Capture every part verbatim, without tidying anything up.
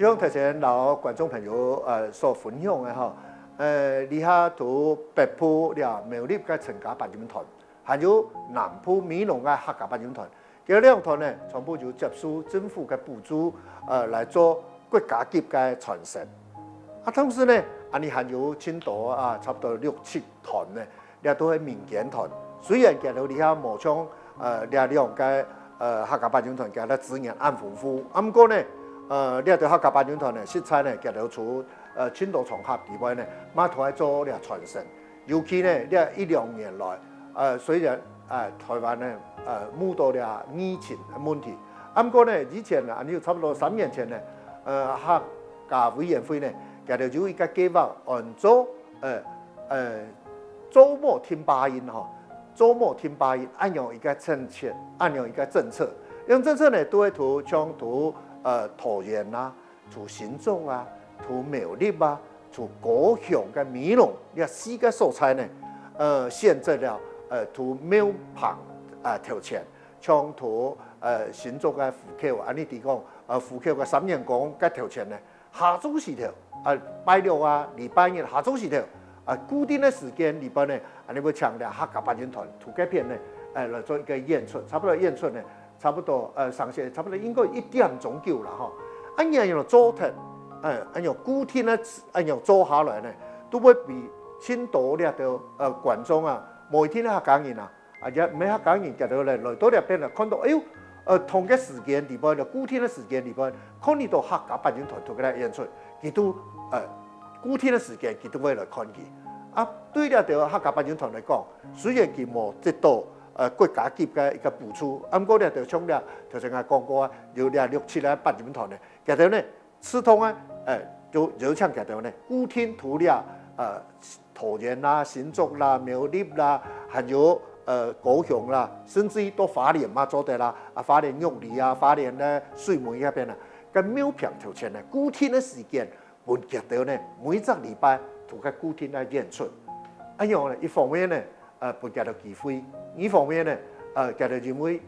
像頭先摎觀眾朋友呃所分享个吼，呃，這下在北部這苗栗个陳家八音團，還有南部美濃个客家八音團，這兩團呢，全部有接受政府个補助，呃，來做國家級个傳承。啊，同時呢，恁呢還有盡多啊，差不多六七團呢，這都係民間團。雖然佢兜這下無像呃這兩个呃客家八音團佢兜資源恁豐富，啊毋過呢，呃，這兜客家八音團呢，實在呢，佢兜在呃盡多場合裡背呢，嘛都愛做這傳承。尤其呢，這一兩年來，呃，雖然呃台灣呢呃遇到這疫情个問題，啊毋過呢，以前呢，還有差不多三年前呢，呃，客家委員會呢，佢兜有一个計畫安做呃呃做無停八音吼，做無停八音，恁樣一个政策，恁樣一个政策。這種政策呢，都會在像在呃桃園啊，在新竹啊，在苗栗啊，在高雄个美濃這四个所在呢，呃，選擇了呃在廟旁啊頭前，像在呃新竹个湖口，恁呢地方，呃湖口个三元宮个頭前呢，下晝時頭，啊，拜六啊、禮拜日下晝時頭，啊，固定个時間裡背呢，恁呢會請這客家八音團在該片呢，呃，來做一个演出，差不多演出呢，差不多呃上線差不多應該一點鐘久啦吼。恁樣做忒，呃，恁樣固定个恁樣做下來呢，都會分盡多這兜呃觀眾啊，無一定係客家人啊， 啊也毋係客家人佢兜來來到這片來看到，哎喲，呃，同个時間裡背，固定个時間裡背，看得到客家八音團在該演出，佢都呃固定个時間佢都會來看佢。啊，對這兜客家八音團來講，雖然佢無得到呃國家級个一个補助，啊毋過這兜像這頭先𠊎講過啊，有這六七个八音團呢，佢兜呢 自動啊，呃，就邀請佢兜呢，固定在這呃桃園啦、新竹啦、苗栗啦，還有呃高雄啦，甚至於到花蓮嘛做得啦，啊花蓮玉里啊、花蓮呢水門該片啊，該廟坪頭前呢，固定个時間分佢兜呢，每隻禮拜在該固定个演出。恁樣呢，一方面呢，呃，分佢兜機會；二方面呢，呃，佢兜因為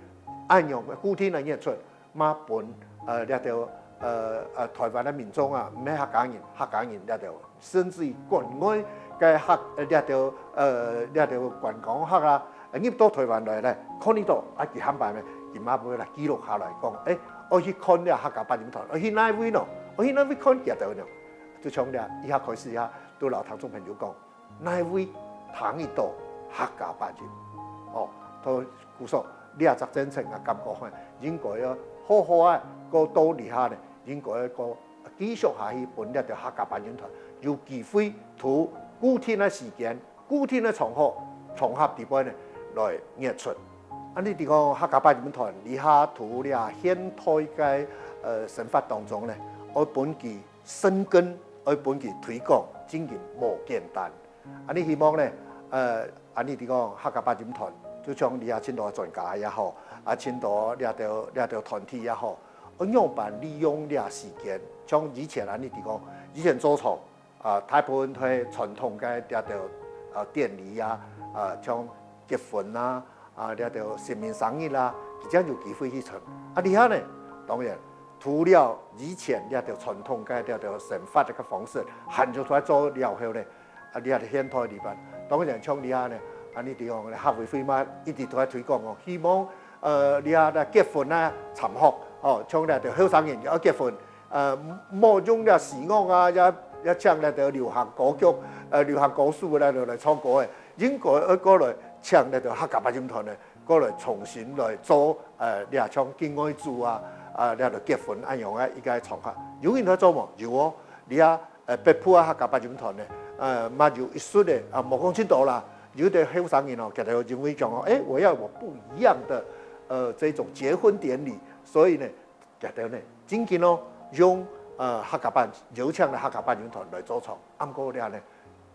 恁樣个固定个演出， 嘛分呃這兜呃呃台灣个民眾啊，毋係客家人，客家人這兜，甚至於國外个客呃這兜呃這兜觀光客啊，入到台灣來咧，看得到啊，佢喊板咩，佢嘛會來記錄下來講，誒，愛去看這客家八音團，愛去哪位呢？愛去哪位看佢兜呢？就像這一下開始啊，都摎聽眾朋友講， 哪位聽得到客家八音？哦，故所這隻政策𠊎感覺吼，應該愛好好啊，過到這下呢，應該愛過繼續下去分這兜客家八音團有機會在固定个時間、固定个場合、場合裡背呢來演出。恁呢就講客家八音團這下在這現代个呃生活當中呢，愛分佢生根，愛分佢推廣，真經無簡單。 恁呢希望呢，呃，恁呢就講客家八音團，就像這下盡多專家也好，啊盡多這兜這兜團體也好，愛仰般利用這時間，像以前恁呢就講，以前做場啊，大部分都係傳統个這兜呃典禮啊，啊像結婚啊，啊這兜神明生日啊，佢正有機會去唱。啊這下呢，當然除了以前這兜傳統个這兜生活个方式，還有出來做了後呢， 啊這下現代裡背，當然像這下呢，恁呢就講客委會嘛一直都在推廣哦，希望呃這下个結婚啊場合哦，像這兜後生人愛結婚，呃莫用這西樂啊，也也請這兜流行歌曲，呃流行歌手來來唱歌誒，應該愛過來請這兜客家八音團呢，過來重新來做呃這像敬愛主啊，啊這兜結婚恁樣个一个場合，有人在做無？有哦，這下 呃北部啊客家八音團呢，呃嘛有一群个啊，無講盡多啦，有兜後生人哦，佢兜因為講哦，誒，我要有不一樣的呃這種結婚典禮，所以呢，佢兜呢真經哦用呃客家八邀請个客家八音團來做場，啊毋過這呢，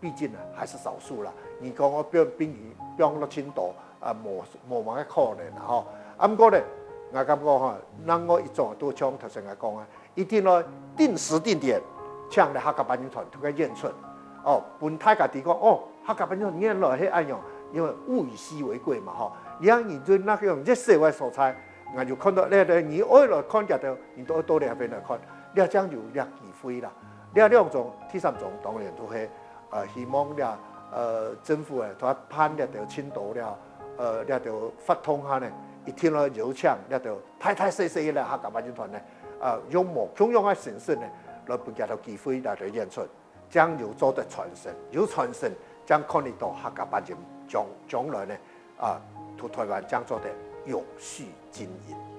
畢竟啊還是少數啦。你講愛變變變到盡多啊，無無麼个可能啦吼。啊毋過呢，𠊎感覺吼，另外一種都像頭先𠊎講个， 一定愛定時定點，請這客家八音團在該演出。哦，分大家知講，哦，客家八音團原來係恁樣，因為物以稀為貴嘛吼。你看你就那種熱鬧个所在，𠊎就看到，你你愛來看佢兜，你都愛到這片來看。這正有這機會啦。這兩種，第三種當然就係，呃，希望這，呃，政府誒，佢辦這兜盡多這，呃，這兜活動下呢，一定愛邀請這兜大大細細个客家八音團呢，呃，用無共樣个形式呢，來分佢兜機會來到演出，正有做得傳承，有傳承，正看得到客家八音將，將來呢，啊，在台灣正做得永續經營。